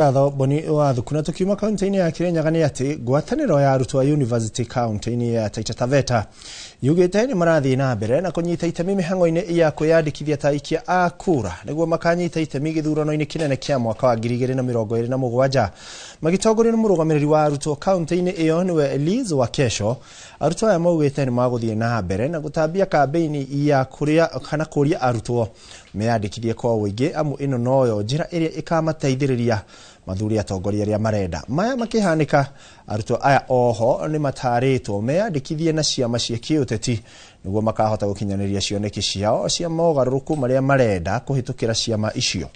Ngatho Boni wa Thuku. Na tukiuma kaunti-inĩ ya Kirinyaga nĩ atĩ ngwatanĩro ya arutwo a university kaunti-inĩ ya Taita Taveta yugĩte nĩ marathiĩ na mbere na kũnyita itemi mĩhang'o-inĩ ya kwĩyandĩkithia ta aikia a kura nĩguo makanyita itemi gĩthurano-inĩ kĩnene kĩa mwaka wa 2027. Magĩtongorio nĩ mũrũgamĩrĩri wa arutwo kaunti-inĩ ĩyo nĩwe Liz Wakesho, arutwo aya maugĩte nĩ magũthiĩ na mbere na gũtambia kambĩini ya kũrĩa kana kũria arutwo meyandĩkithie kwa ũingĩ, amu ĩno noyo njĩra ĩrĩa ĩkamateithĩrĩria mathure atongoria arĩa marenda. Maya makĩhanĩka, arutwo aya oho nĩ matarĩtwo meyandĩkithie na ciama cia kĩũteti nĩguo makahota gũkinyanĩria cioneki ciao cia mogarũrũku marĩa marenda kũhĩtũkĩra ciama icio.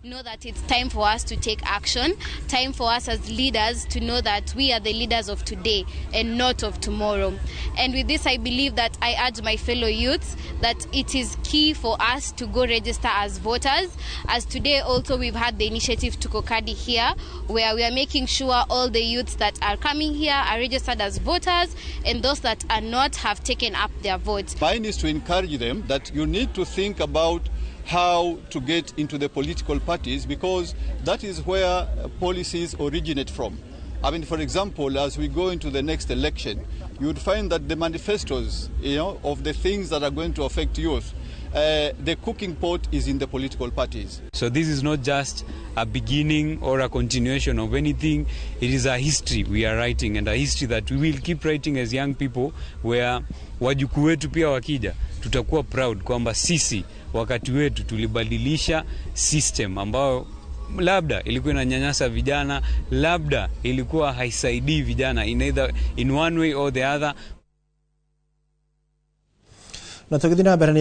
Know that it's time for us to take action, time for us as leaders to know that we are the leaders of today and not of tomorrow. And with this, I believe that I urge my fellow youths that it is key for us to go register as voters. As today also we've had the initiative Tuko Kadi here, where we are making sure all the youths that are coming here are registered as voters, and those that are not have taken up their votes. Mine is to encourage them that you need to think about how to get into the political parties, because that is where policies originate from. I mean, for example, as we go into the next election, you would find that the manifestos, of the things that are going to affect youth, the cooking pot is in the political parties. So this is not just a beginning or a continuation of anything. It is a history we are writing, and a history that we will keep writing as young people, where wajukuu wetu pia wakija, tutakuwa proud kwamba sisi wakati wetu tulibadilisha system ambayo labda ilikuwa inanyanyasa vijana, labda ilikuwa haisaidii vijana in either in one way or the other. Na tũgĩthiĩ na mbere nĩ